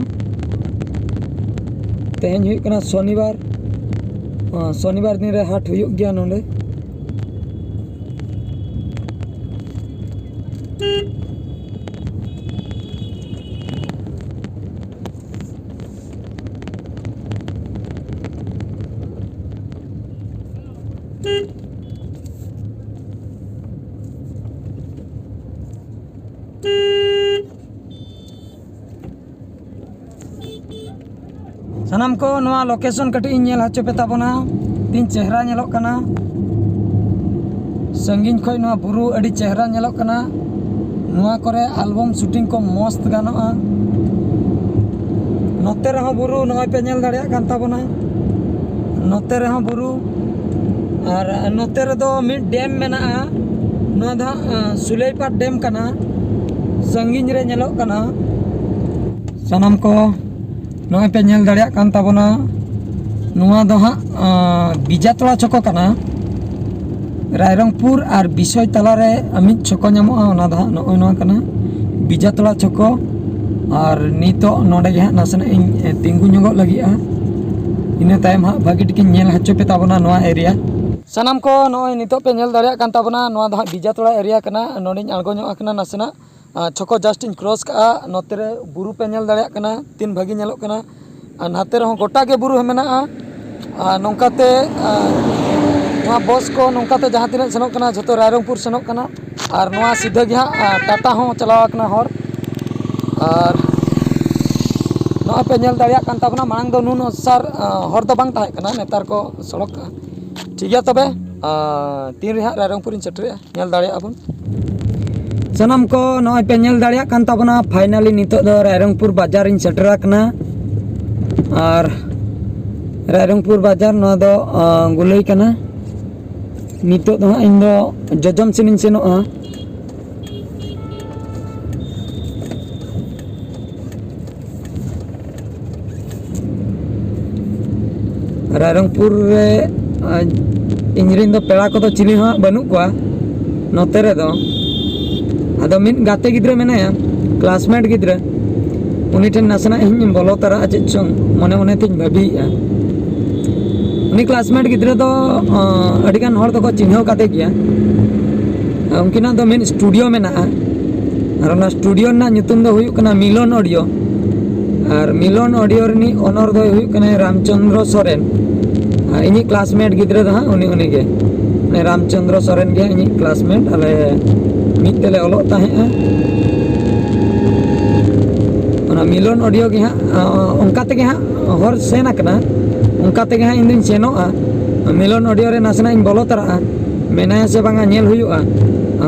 ᱛᱮᱦᱮᱧ ᱦᱩᱭᱩᱜ ᱠᱟᱱᱟ ᱥᱚᱱᱤᱵᱟᱨ, ᱟ, ᱥᱚᱱᱤᱵᱟᱨ ᱫᱤᱱ ᱨᱮ ᱦᱟᱴ ᱦᱩᱭᱩᱜ ᱜᱮᱭᱟ ᱱᱚᱰᱮ᱾ ᱥᱟᱱᱟᱢ ᱠᱚ, ᱱᱚᱣᱟ ᱞᱳᱠᱮᱥᱚᱱ ᱠᱟᱹᱴᱤᱡ ᱤᱧ ᱧᱮᱞ ᱦᱚᱪᱚ ᱯᱮ ᱛᱟᱵᱚᱱᱟ, ᱛᱤᱱ ᱪᱮᱦᱨᱟ ᱧᱮᱞᱚᱜ ᱠᱟᱱᱟ᱾ ᱥᱟᱺᱜᱤᱧ ᱠᱷᱚᱱ ᱱᱚᱣᱟ ᱵᱩᱨᱩ ᱟᱹᱰᱤ ᱪᱮᱦᱨᱟ ᱧᱮᱞᱚᱜ ᱠᱟᱱᱟ᱾ ᱱᱚᱣᱟ ᱠᱚᱨᱮ ᱟᱞᱵᱟᱢ ᱥᱩᱴᱤᱝ ᱠᱚ ᱢᱚᱥᱛ ᱜᱟᱱᱚᱜᱼᱟ᱾ ᱱᱚᱛᱮ ᱨᱮᱦᱚᱸ ᱵᱩᱨᱩ, ᱱᱚᱜᱼᱚᱭ ᱯᱮ ᱧᱮᱞ ᱫᱟᱲᱮᱭᱟᱜ ᱠᱟᱱ ᱛᱟᱵᱚᱱᱟ, ᱱᱚᱛᱮ ᱨᱮᱦᱚᱸ ᱵᱩᱨᱩ᱾ ᱟᱨ ᱱᱚᱛᱮ ᱨᱮᱫᱚ ᱢᱤᱫ ᱰᱮᱢ ᱢᱮᱱᱟᱜᱼᱟ, ᱱᱚᱣᱟ ᱫᱚ ᱦᱟᱸᱜ ᱥᱩᱞᱟᱹᱭᱯᱟᱴ ᱰᱮᱢ ᱠᱟᱱᱟ, ᱥᱟᱺᱜᱤᱧ ᱨᱮ ᱧᱮᱞᱚᱜ ᱠᱟᱱᱟ᱾ ᱥᱟᱱᱟᱢ ᱠᱚ, ᱱᱚᱜᱼᱚᱭ ᱯᱮ ᱧᱮᱞ ᱫᱟᱲᱮᱭᱟᱜ ᱠᱟᱱ ᱛᱟᱵᱚᱱᱟ, ᱱᱚᱣᱟ ᱫᱚ ᱦᱟᱸᱜ ᱵᱤᱡᱟᱛᱚᱲᱟ ᱪᱷᱚᱠᱚ ᱠᱟᱱᱟ᱾ ᱨᱟᱭᱨᱚᱝᱯᱩᱨ ᱟᱨ ᱵᱤᱥᱚᱭ ᱛᱟᱞᱟᱨᱮ ᱢᱤᱫ ᱪᱷᱚᱠᱚ ᱧᱟᱢᱚᱜᱼᱟ, ᱚᱱᱟ ᱫᱚ ᱦᱟᱸᱜ ᱱᱚᱜᱼᱚᱭ ᱱᱚᱣᱟ ᱠᱟᱱᱟ, ᱵᱤᱡᱟᱛᱚᱲᱟ ᱪᱷᱚᱠᱚ᱾ ᱟᱨ ᱱᱤᱛᱚᱜ ᱱᱚᱰᱮ ᱜᱮ ᱦᱟᱸᱜ ᱱᱟᱥᱮᱱᱟᱜ ᱤᱧ ᱛᱤᱸᱜᱩ ᱧᱚᱜᱚᱜ ᱞᱟᱹᱜᱤᱫᱼᱟ, ᱤᱱᱟᱹ ᱛᱟᱭᱚᱢ ᱦᱟᱸᱜ ᱵᱷᱟᱹᱜᱤ ᱴᱷᱤᱠᱤᱧ ᱧᱮᱞ ᱦᱚᱪᱚ ᱯᱮ ᱛᱟᱵᱚᱱᱟ ᱱᱚᱣᱟ ᱮᱨᱤᱭᱟ᱾ ᱥᱟᱱᱟᱢ ᱠᱚ, ᱱᱚᱜᱼᱚᱭ ᱱᱤᱛᱚᱜ ᱯᱮ ᱧᱮᱞ ᱫᱟᱲᱮᱭᱟᱜ ᱠᱟᱱ ᱛᱟᱵᱚᱱᱟ, ᱱᱚᱣᱟ ᱫᱚ ᱦᱟᱸᱜ ᱵᱤᱡᱟᱛᱚᱲᱟ ᱮᱨᱤᱭᱟ ᱠᱟᱱᱟ᱾ ᱱᱚᱰᱮᱧ ᱟᱬᱜᱚ ᱧᱚᱜ ᱟᱠᱟᱱᱟ ᱱᱟᱥᱮᱱᱟᱜ᱾ ᱟᱨ ᱪᱷᱚᱠᱚ just ᱤᱧ ᱠᱨᱚᱥ ᱠᱟᱜᱼᱟ᱾ ᱱᱚᱛᱮ ᱨᱮ ᱵᱩᱨᱩ ᱯᱮ ᱧᱮᱞ ᱫᱟᱲᱮᱭᱟᱜ ᱠᱟᱱᱟ, ᱛᱤᱱ ᱵᱷᱟᱹᱜᱤ ᱧᱮᱞᱚᱜ ᱠᱟᱱᱟ᱾ ᱟᱨ ᱱᱟᱛᱮ ᱨᱮᱦᱚᱸ ᱜᱚᱴᱟ ᱜᱮ ᱵᱩᱨᱩ ᱢᱮᱱᱟᱜᱼᱟ᱾ ᱟᱨ ᱱᱚᱝᱠᱟᱛᱮ, ᱟᱨ ᱱᱚᱣᱟ ᱵᱚᱥ ᱠᱚ ᱱᱚᱝᱠᱟᱛᱮ ᱡᱟᱦᱟᱸ ᱛᱤᱱᱟᱹᱜ ᱥᱮᱱᱚᱜ ᱠᱟᱱᱟ, ᱡᱷᱚᱛᱚ ᱨᱟᱭᱨᱚᱝᱯᱩᱨ ᱥᱮᱱᱚᱜ ᱠᱟᱱᱟ᱾ ᱟᱨ ᱱᱚᱣᱟ ᱥᱤᱫᱷᱟᱹ ᱜᱮ ᱦᱟᱸᱜ, ᱟᱨ ᱴᱟᱴᱟ ᱦᱚᱸ ᱪᱟᱞᱟᱣ ᱟᱠᱟᱱᱟ ᱦᱚᱨ᱾ ᱟᱨ ᱱᱚᱜᱼᱚᱭ ᱯᱮ ᱧᱮᱞ ᱫᱟᱲᱮᱭᱟᱜ ᱠᱟᱱ ᱛᱟᱵᱚᱱᱟ, ᱢᱟᱲᱟᱝ ᱫᱚ ᱱᱩᱱ ᱚᱥᱟᱨ, ᱟᱨ ᱦᱚᱨ ᱫᱚ ᱵᱟᱝ ᱛᱟᱦᱮᱸ ᱠᱟᱱᱟ, ᱱᱮᱛᱟᱨ ᱠᱚ ᱥᱚᱲᱚᱠ ᱠᱟᱜᱼᱟ᱾ ᱴᱷᱤᱠ ᱜᱮᱭᱟ ᱛᱚᱵᱮ, ᱟᱨ ᱛᱤᱱ ᱨᱮ ᱦᱟᱸᱜ ᱨᱟᱭᱨᱚᱝᱯᱩᱨᱤᱧ ᱥᱮᱴᱮᱨᱮᱜᱼᱟ, ᱧᱮᱞ ᱫᱟᱲᱮᱭᱟᱜᱼᱟ ᱵᱚᱱ᱾ ᱥᱟᱱᱟᱢ ᱠᱚ, ᱱᱚᱜᱼᱚᱭ ᱯᱮ ᱧᱮᱞ ᱫᱟᱲᱮᱭᱟᱜ ᱠᱟᱱ ᱛᱟᱵᱚᱱᱟ, finally ᱱᱤᱛᱚᱜ ᱫᱚ ᱨᱟᱭᱨᱚᱝᱯᱩᱨ ᱵᱟᱡᱟᱨᱤᱧ ᱥᱮᱴᱮᱨ ᱟᱠᱟᱱᱟ᱾ ᱟᱨ ᱨᱟᱭᱨᱚᱝᱯᱩᱨ ᱵᱟᱡᱟᱨ, ᱱᱚᱣᱟ ᱫᱚ, ᱟᱸ, ᱜᱩᱞᱟᱹᱭ ᱠᱟᱱᱟ᱾ ᱱᱤᱛᱚᱜ ᱫᱚ ᱦᱟᱸᱜ ᱤᱧ ᱫᱚ ᱡᱚᱡᱚᱢ ᱥᱮᱱᱤᱧ ᱥᱮᱱᱚᱜᱼᱟ᱾ ᱨᱟᱭᱨᱚᱝᱯᱩᱨ ᱨᱮ, ᱟᱸ, ᱤᱧᱨᱮᱱ ᱫᱚ ᱯᱮᱲᱟ ᱠᱚᱫᱚ ᱪᱤᱞᱤ ᱦᱚᱸ ᱦᱟᱸᱜ ᱵᱟᱹᱱᱩᱜ ᱠᱚᱣᱟ ᱱᱚᱛᱮ ᱨᱮᱫᱚ᱾ ᱟᱫᱚ ᱢᱤᱫ ᱜᱟᱛᱮ ᱜᱤᱫᱽᱨᱟᱹ ᱢᱮᱱᱟᱭᱟ, classmate ᱜᱤᱫᱽᱨᱟᱹ, ᱩᱱᱤ ᱴᱷᱮᱱ ᱱᱟᱥᱮᱱᱟᱜ ᱤᱧ ᱵᱚᱞᱚ ᱛᱟᱨᱟᱜᱼᱟ, ᱪᱮᱫ ᱪᱚᱝ ᱢᱚᱱᱮ ᱢᱚᱱᱮ ᱛᱤᱧ ᱵᱷᱟᱹᱵᱤᱭᱮᱫᱼᱟ᱾ ᱩᱱᱤ classmate ᱜᱤᱫᱽᱨᱟᱹ ᱫᱚ, ᱟᱸ, ᱟᱹᱰᱤᱜᱟᱱ ᱦᱚᱲ ᱫᱚᱠᱚ ᱪᱤᱱᱦᱟᱹᱣ ᱠᱟᱫᱮ ᱜᱮᱭᱟ᱾ ᱩᱱᱠᱤᱱᱟᱜ ᱫᱚ ᱢᱤᱫ studio ᱢᱮᱱᱟᱜᱼᱟ, ᱟᱨ ᱚᱱᱟ studio ᱨᱮᱱᱟᱜ ᱧᱩᱛᱩᱢ ᱫᱚ ᱦᱩᱭᱩᱜ ᱠᱟᱱᱟ ᱢᱤᱞᱚᱱ audio᱾ ᱟᱨ ᱢᱤᱞᱚᱱ audio ᱨᱤᱱᱤᱡ owner ᱫᱚᱭ ᱦᱩᱭᱩᱜ ᱠᱟᱱᱟᱭ ᱨᱟᱢᱪᱚᱸᱫᱽᱨᱚ ᱥᱚᱨᱮᱱ᱾ ᱟᱨ ᱤᱧᱤᱡ classmate ᱜᱤᱫᱽᱨᱟᱹ ᱫᱚ ᱦᱟᱸᱜ ᱩᱱᱤ, ᱩᱱᱤᱜᱮ, ᱩᱱᱤ ᱨᱟᱢᱪᱚᱸᱫᱽᱨᱚ ᱥᱚᱨᱮᱱ ᱜᱮ ᱤᱧᱤᱡ classmate, ᱟᱞᱮ ᱢᱤᱫ ᱛᱮᱞᱮ ᱚᱞᱚᱜ ᱛᱟᱦᱮᱸᱜᱼᱟ᱾ ᱚᱱᱟ ᱢᱤᱞᱚᱱ audio ᱜᱮ ᱦᱟᱸᱜ, ᱚᱱᱠᱟ ᱛᱮᱜᱮ ᱦᱟᱸᱜ ᱦᱚᱨ ᱥᱮᱱ ᱟᱠᱟᱱᱟ, ᱚᱱᱠᱟ ᱛᱮᱜᱮ ᱦᱟᱸᱜ ᱤᱧ ᱫᱩᱧ ᱥᱮᱱᱚᱜᱼᱟ᱾ ᱢᱤᱞᱚᱱ ᱚᱰᱤᱭᱳ ᱨᱮ ᱱᱟᱥᱮᱱᱟᱜ ᱤᱧ ᱵᱚᱞᱚ ᱛᱚᱨᱟᱜᱼᱟ, ᱢᱮᱱᱟᱭᱟ ᱥᱮ ᱵᱟᱝᱟ ᱧᱮᱞ ᱦᱩᱭᱩᱜᱼᱟ᱾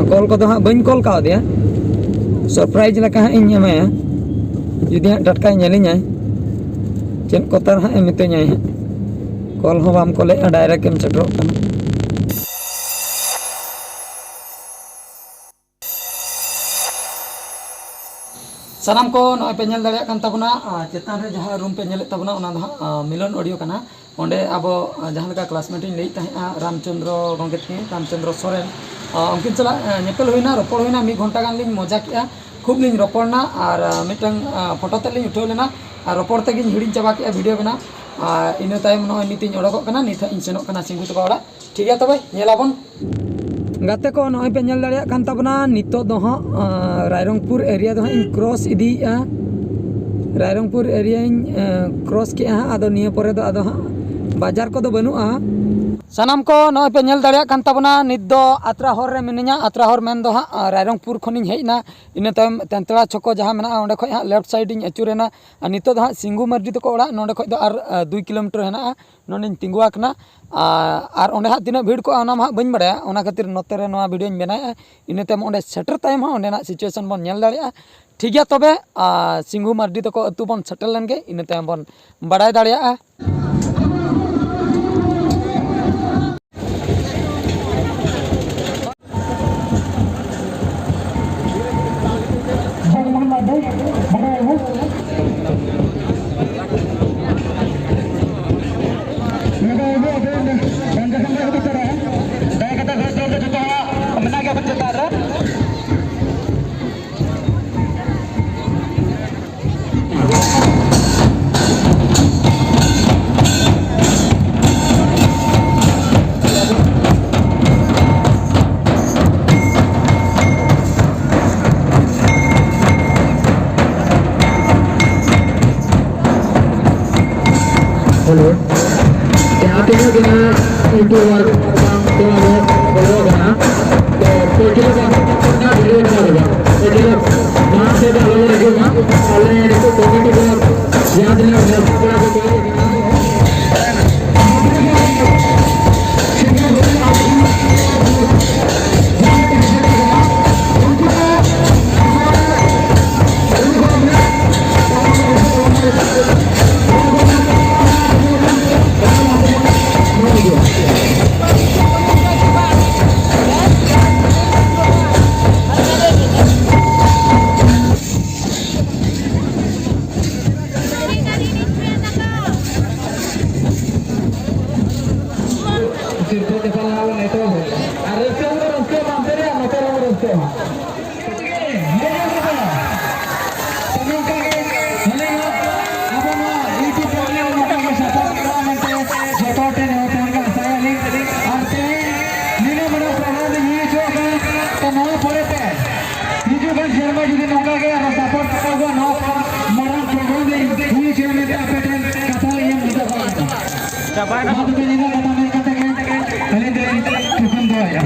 ᱠᱚᱞ ᱠᱚᱫᱚ ᱦᱟᱸᱜ ᱵᱟᱹᱧ ᱠᱚᱞ ᱠᱟᱣᱫᱮᱭᱟ, ᱥᱚᱨᱯᱨᱟᱭᱤᱡᱽ ᱞᱮᱠᱟ ᱦᱟᱸᱜ ᱤᱧ ᱮᱢᱟᱭᱟ᱾ ᱡᱩᱫᱤ ᱦᱟᱸᱜ ᱴᱟᱴᱠᱟᱭ ᱧᱮᱞᱤᱧᱟᱭ, ᱪᱮᱫ ᱠᱚᱛᱟᱨ ᱦᱟᱸᱜ ᱮ ᱢᱤᱛᱟᱹᱧᱟᱭ ᱦᱟᱸᱜ᱾ ᱠᱚᱞ ᱦᱚᱸ ᱵᱟᱢ ᱠᱚᱞᱮᱫᱼᱟ, ᱰᱟᱭᱨᱮᱠᱴ ᱮᱢ ᱥᱮᱴᱮᱨᱚᱜ ᱠᱟᱱᱟ᱾ ᱥᱟᱱᱟᱢ ᱠᱚ ᱱᱚᱜᱼᱚᱭ ᱯᱮ ᱧᱮᱞ ᱫᱟᱲᱮᱭᱟᱜ ᱠᱟᱱ ᱛᱟᱵᱚᱱᱟ, ᱟᱨ ᱪᱮᱛᱟᱱ ᱨᱮ ᱡᱟᱦᱟᱸ ᱨᱩᱢ ᱯᱮ ᱧᱮᱞᱮᱫ ᱛᱟᱵᱚᱱᱟ, ᱚᱱᱟ ᱫᱚ ᱦᱟᱸᱜ ᱟᱸ, ᱢᱤᱞᱚᱱ ᱚᱰᱤᱭᱳ ᱠᱟᱱᱟ᱾ ᱚᱸᱰᱮ ᱟᱵᱚ ᱟᱸ, ᱡᱟᱦᱟᱸ ᱞᱮᱠᱟ ᱠᱞᱟᱥᱢᱮᱴ ᱤᱧ ᱞᱟᱹᱭᱮᱫ ᱛᱟᱦᱮᱸᱫᱼᱟ, ᱨᱟᱢᱪᱚᱸᱫᱽᱨᱚ ᱜᱚᱢᱠᱮ ᱛᱟᱹᱠᱤᱱ, ᱨᱟᱢᱪᱚᱸᱫᱽᱨᱚ ᱥᱚᱨᱮᱱ, ᱟᱸ, ᱩᱱᱠᱤᱱ ᱥᱟᱞᱟᱜ ᱟᱸ, ᱧᱮᱯᱮᱞ ᱦᱩᱭᱱᱟ, ᱨᱚᱯᱚᱲ ᱦᱩᱭᱱᱟ, ᱢᱤᱫ ᱜᱷᱚᱱᱴᱟ ᱜᱟᱱ ᱞᱤᱧ ᱢᱚᱡᱟ ᱠᱮᱜᱼᱟ, ᱠᱷᱩᱵ ᱞᱤᱧ ᱨᱚᱯᱚᱲ ᱱᱟ᱾ ᱟᱨ ᱟᱸ, ᱢᱤᱫᱴᱟᱝ ᱟᱸ, ᱯᱷᱳᱴᱳ ᱛᱮᱫ ᱞᱤᱧ ᱩᱴᱷᱟᱹᱣ ᱞᱮᱱᱟ, ᱟᱨ ᱨᱚᱯᱚᱲ ᱛᱮᱜᱤᱧ ᱦᱤᱲᱤᱧ ᱪᱟᱵᱟ ᱠᱮᱜᱼᱟ ᱵᱷᱤᱰᱤᱭᱳ ᱵᱮᱱᱟᱣ᱾ ᱟᱨ ᱤᱱᱟᱹ ᱛᱟᱭᱚᱢ ᱱᱚᱜᱼᱚᱭ ᱱᱤᱛ ᱤᱧ ᱚᱰᱚᱠᱚᱜ ᱠᱟᱱᱟ, ᱱᱤᱛ ᱦᱟᱸᱜ ᱤᱧ ᱥᱮᱱᱚᱜ ᱠᱟᱱᱟ ᱥᱤᱝᱜᱩ ᱛᱟᱠᱚ ᱚᱲᱟᱜ᱾ ᱴᱷᱤᱠ ᱜᱮᱭᱟ, ᱛᱚᱵᱮ ᱧᱮᱞᱟᱵᱚᱱ᱾ ᱜᱟᱛᱮ ᱠᱚ, ᱱᱚᱜᱼᱚᱭ ᱯᱮ ᱧᱮᱞ ᱫᱟᱲᱮᱭᱟᱜ ᱠᱟᱱ ᱛᱟᱵᱚᱱᱟ, ᱱᱤᱛᱚᱜ ᱫᱚ ᱦᱟᱸᱜ ᱟᱸ, ᱨᱟᱭᱨᱚᱝᱯᱩᱨ ᱮᱨᱤᱭᱟ ᱫᱚ ᱦᱟᱸᱜ ᱤᱧ ᱠᱨᱚᱥ ᱤᱫᱤᱭᱮᱫᱼᱟ᱾ ᱨᱟᱭᱨᱚᱝᱯᱩᱨ ᱮᱨᱤᱭᱟᱧ ᱠᱨᱚᱥ ᱠᱮᱜᱼᱟ ᱦᱟᱸᱜ᱾ ᱟᱫᱚ ᱱᱤᱭᱟᱹ ᱯᱚᱨᱮ ᱫᱚ ᱟᱫᱚ ᱦᱟᱸᱜ ᱵᱟᱡᱟᱨ ᱠᱚᱫᱚ ᱵᱟᱹᱱᱩᱜᱼᱟ᱾ ᱥᱟᱱᱟᱢ ᱠᱚ ᱱᱚᱜᱼᱚᱭ ᱯᱮ ᱧᱮᱞ ᱫᱟᱲᱮᱭᱟᱜ ᱠᱟᱱ ᱛᱟᱵᱚᱱᱟ, ᱱᱤᱛ ᱫᱚ ᱟᱛᱨᱟ ᱦᱚᱨ ᱨᱮ ᱢᱤᱱᱟᱹᱧᱟ᱾ ᱟᱛᱨᱟ ᱦᱚᱨ ᱢᱮᱱ ᱫᱚ ᱦᱟᱸᱜ ᱟᱸ, ᱨᱟᱭᱨᱚᱝᱯᱩᱨ ᱠᱷᱚᱱᱤᱧ ᱦᱮᱡ ᱮᱱᱟ᱾ ᱤᱱᱟᱹ ᱛᱟᱭᱚᱢ ᱛᱮᱱᱛᱲᱟ ᱪᱷᱚᱠᱚ ᱡᱟᱦᱟᱸ ᱢᱮᱱᱟᱜᱼᱟ, ᱚᱸᱰᱮ ᱠᱷᱚᱱ ᱦᱟᱸᱜ ᱞᱮᱯᱷᱴ ᱥᱟᱭᱤᱰ ᱤᱧ ᱟᱹᱪᱩᱨᱮᱱᱟ᱾ ᱟᱨ ᱱᱤᱛᱚᱜ ᱫᱚ ᱦᱟᱸᱜ ᱥᱤᱝᱜᱩ ᱢᱟᱨᱰᱤ ᱛᱟᱠᱚ ᱚᱲᱟᱜ ᱱᱚᱸᱰᱮ ᱠᱷᱚᱱ ᱫᱚ ᱟᱨ ᱟᱸ, ᱫᱩᱭ ᱠᱤᱞᱳᱢᱤᱴᱟᱨ ᱦᱮᱱᱟᱜᱼᱟ᱾ ᱱᱚᱸᱰᱮᱧ ᱛᱤᱸᱜᱩ ᱟᱠᱟᱱᱟ᱾ ᱟᱨ, ᱟᱨ ᱚᱸᱰᱮ ᱦᱟᱸᱜ ᱛᱤᱱᱟᱹᱜ ᱵᱷᱤᱲ ᱠᱚᱜᱼᱟ, ᱚᱱᱟ ᱢᱟ ᱦᱟᱸᱜ ᱵᱟᱹᱧ ᱵᱟᱲᱟᱭᱟ, ᱚᱱᱟ ᱠᱷᱟᱹᱛᱤᱨ ᱱᱚᱛᱮ ᱨᱮ ᱱᱚᱣᱟ ᱵᱷᱤᱰᱤᱭᱳᱧ ᱵᱮᱱᱟᱣᱮᱫᱼᱟ᱾ ᱤᱱᱟᱹ ᱛᱟᱭᱚᱢ ᱚᱸᱰᱮ ᱥᱮᱴᱮᱨ ᱛᱟᱭᱚᱢ ᱦᱟᱸᱜ ᱚᱸᱰᱮᱱᱟᱜ ᱥᱤᱪᱩᱭᱮᱥᱚᱱ ᱵᱚᱱ ᱧᱮᱞ ᱫᱟᱲᱮᱭᱟᱜᱼᱟ᱾ ᱴᱷᱤᱠ ᱜᱮᱭᱟ, ᱛᱚᱵᱮ, ᱟᱨ, ᱥᱤᱝᱜᱩ ᱢᱟᱨᱰᱤ ᱛᱟᱠᱚ ᱟᱹᱛᱩ ᱵᱚᱱ ᱥᱮᱴᱮᱨ ᱞᱮᱱ ᱜᱮ, ᱤᱱᱟᱹ ᱛᱟᱭᱚᱢ ᱵᱚᱱ ᱵᱟᱲᱟᱭ ᱫᱟᱲᱮᱭᱟᱜᱼᱟ᱾ ᱱᱚᱰᱮ ᱟᱵᱚ ᱟᱵᱚ ᱵᱟᱧᱪᱟᱣ ᱥᱟᱱᱛᱟᱲ ᱠᱚ ᱛᱚᱨᱟ, ᱫᱟᱭᱟ ᱠᱟᱛᱮ ᱜᱷᱟᱥ ᱡᱚᱢ ᱫᱚ ᱡᱚᱛᱚ ᱦᱚᱲᱟᱜ ᱢᱮᱱᱟᱜ ᱜᱮᱭᱟ ᱟᱵᱚ ᱪᱮᱛᱟᱱ ᱨᱮ᱾ ᱦᱮᱞᱳ, ᱡᱟᱦᱟᱸ ᱛᱤᱱᱟᱹᱜ ᱜᱮ ᱱᱟᱜ ᱤᱭᱩᱴᱩᱵᱟᱨ ᱵᱟᱝ ᱠᱚ ᱵᱚᱞᱚ ᱠᱟᱱᱟ, ᱛᱚ ᱯᱟᱹᱪᱷᱞᱟᱹ ᱵᱟᱝ ᱠᱚ ᱵᱚᱞᱚ ᱠᱟᱱᱟ, ᱯᱟᱹᱪᱷᱞᱟᱹ ᱢᱟᱲᱟᱝ ᱥᱮᱫ ᱟᱞᱚ ᱵᱚᱱ ᱦᱤᱡᱩᱜ ᱢᱟ᱾ ᱟᱞᱮ ᱱᱤᱛᱚᱜ ᱠᱚᱢᱤᱴᱤ ᱠᱚ ᱡᱟᱦᱟᱸ ᱛᱤᱱᱟᱹᱜ ᱢᱮᱥᱟ ᱠᱚᱲᱟ ᱠᱚ ᱛᱚ ᱱᱚᱝᱠᱟ ᱜᱮ ᱟᱵᱚ ᱱᱚᱣᱟ YouTube channel ᱱᱚᱝᱠᱟ ᱜᱮ support ᱠᱚ ᱢᱮᱱᱛᱮ ᱡᱚᱛᱚ ᱦᱚᱲ ᱴᱷᱮᱱ ᱱᱮᱦᱚᱨ ᱛᱟᱦᱮᱱ ᱠᱟᱱᱟ, ᱟᱥᱟᱭᱟᱞᱤᱧ᱾ ᱟᱨ ᱛᱮᱦᱮᱧ ᱱᱤᱱᱟᱹᱜ ᱢᱟᱨᱟᱝ program ᱨᱮ ᱦᱩᱭ ᱦᱚᱪᱚ ᱟᱠᱟᱱᱟ, ᱛᱚ ᱱᱚᱣᱟ ᱯᱚᱨᱮ ᱛᱮ ᱦᱤᱡᱩᱜ ᱠᱟᱱ ᱥᱮᱨᱢᱟ ᱡᱩᱫᱤ ᱱᱚᱝᱠᱟ ᱜᱮ ᱟᱨᱚ support ᱠᱟᱛᱮ ᱟᱵᱚᱣᱟᱜ ᱱᱚᱣᱟ ᱢᱟᱨᱟᱝ program ᱨᱮ ᱦᱩᱭ ᱦᱚᱪᱚᱭᱟ ᱢᱮᱱᱛᱮ ᱟᱯᱮ ᱴᱷᱮᱱ ᱠᱟᱛᱷᱟ ᱞᱤᱧ ᱮᱢ ᱫᱚᱦᱚ ᱠᱟᱜ ᱠᱟᱱᱟ᱾ ᱢᱟ ᱛᱚᱵᱮ ᱱᱤᱱᱟᱹᱜ ᱠᱟᱛᱷᱟ ᱢᱮᱱ ᱠᱟᱛᱮ ᱜᱮ ᱟᱹᱞᱤᱧ ᱫᱚᱞᱤᱧ ᱛᱷᱩᱠᱩᱢ ᱫᱚᱦᱚᱭᱮᱫᱼᱟ᱾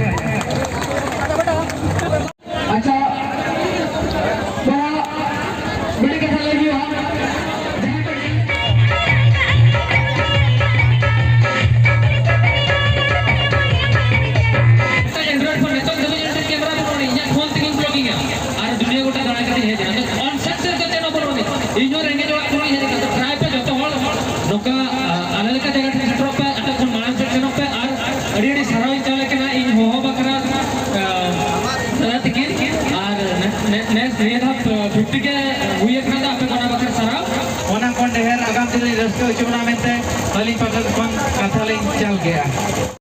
ᱟᱪᱪᱷᱟ, ᱛᱷᱚᱲᱟ ᱢᱤᱫᱴᱤᱡ ᱠᱟᱛᱷᱟ ᱞᱟᱹᱭ ᱦᱩᱭᱩᱜᱼᱟ᱾ ᱡᱟᱦᱟᱸ ᱠᱚ Android phone ᱱᱤᱛᱚᱜ ᱫᱷᱟᱹᱵᱤᱡ ᱢᱤᱫᱴᱮᱱ camera ᱵᱟᱹᱱᱩᱜ ᱟᱹᱱᱤᱡ, ᱤᱧᱟᱹᱜ phone ᱛᱮᱜᱮᱧ vlogging ᱟ᱾ ᱟᱨ ᱫᱩᱱᱤᱭᱟᱹ ᱜᱚᱴᱟ ᱫᱟᱬᱟ ᱠᱟᱛᱮᱧ ᱦᱮᱡ ᱮᱱᱟ᱾ ᱟᱫᱚ ᱚᱱ success ᱫᱚ ᱪᱮᱫ ᱦᱚᱸ ᱵᱟᱹᱱᱩᱜ ᱟᱹᱱᱤᱡ᱾ ᱤᱧ ᱦᱚᱸ ᱨᱮᱸᱜᱮᱡ ᱚᱲᱟᱜ ᱠᱷᱚᱱᱤᱧ ᱦᱮᱡ ᱟᱠᱟᱱᱟ᱾ ᱛᱚ try ᱯᱮ ᱡᱚᱛᱚ ᱦᱚᱲ ᱱᱚᱝᱠᱟ, ᱟ, ᱟᱞᱮ ᱞᱮᱠᱟ ᱡᱟᱭᱜᱟ ᱴᱷᱮᱱ ᱥᱮᱴᱮᱨᱚᱜ ᱯᱮ, ᱮᱴᱟᱜ ᱠᱷᱚᱱ ᱢᱟᱲᱟᱝ ᱥᱮᱫ ᱥᱮᱱᱚᱜ ᱯᱮ᱾ ᱟᱨ ᱟᱹᱰᱤ ᱟᱹᱰᱤ ᱥᱟᱨᱦᱟᱣ ᱤᱧ ᱪᱟᱞ ᱟᱠᱟᱱᱟ ᱤᱧ ᱦᱚᱦᱚ ᱵᱟᱠᱷᱨᱟ, ᱟ, ᱫᱟᱫᱟ ᱛᱤᱠᱤᱱ᱾ ᱟᱨ ᱱᱮ-, ᱱᱮ-, ᱱᱮᱥ ᱱᱤᱭᱟᱹ ᱫᱷᱟᱣ fifty ᱜᱮ ᱦᱩᱭ ᱟᱠᱟᱱᱟ, ᱛᱚ ᱟᱯᱮ ᱠᱚ ᱚᱱᱟ ᱵᱟᱠᱷᱨᱟ ᱥᱟᱨᱦᱟᱣ᱾ ᱚᱱᱟ ᱠᱷᱚᱱ ᱰᱷᱮᱨ ᱟᱜᱟᱢ ᱫᱤᱱ ᱨᱮ ᱨᱟᱹᱥᱠᱟᱹ ᱦᱚᱪᱚ ᱵᱚᱱᱟ ᱢᱮᱱᱛᱮ ᱟᱹᱞᱤᱧ ᱯᱟᱦᱴᱟ ᱠᱷᱚᱱ ᱠᱟᱛᱷᱟ ᱞᱤᱧ ᱪᱟᱞ ᱠᱮᱜᱼᱟ᱾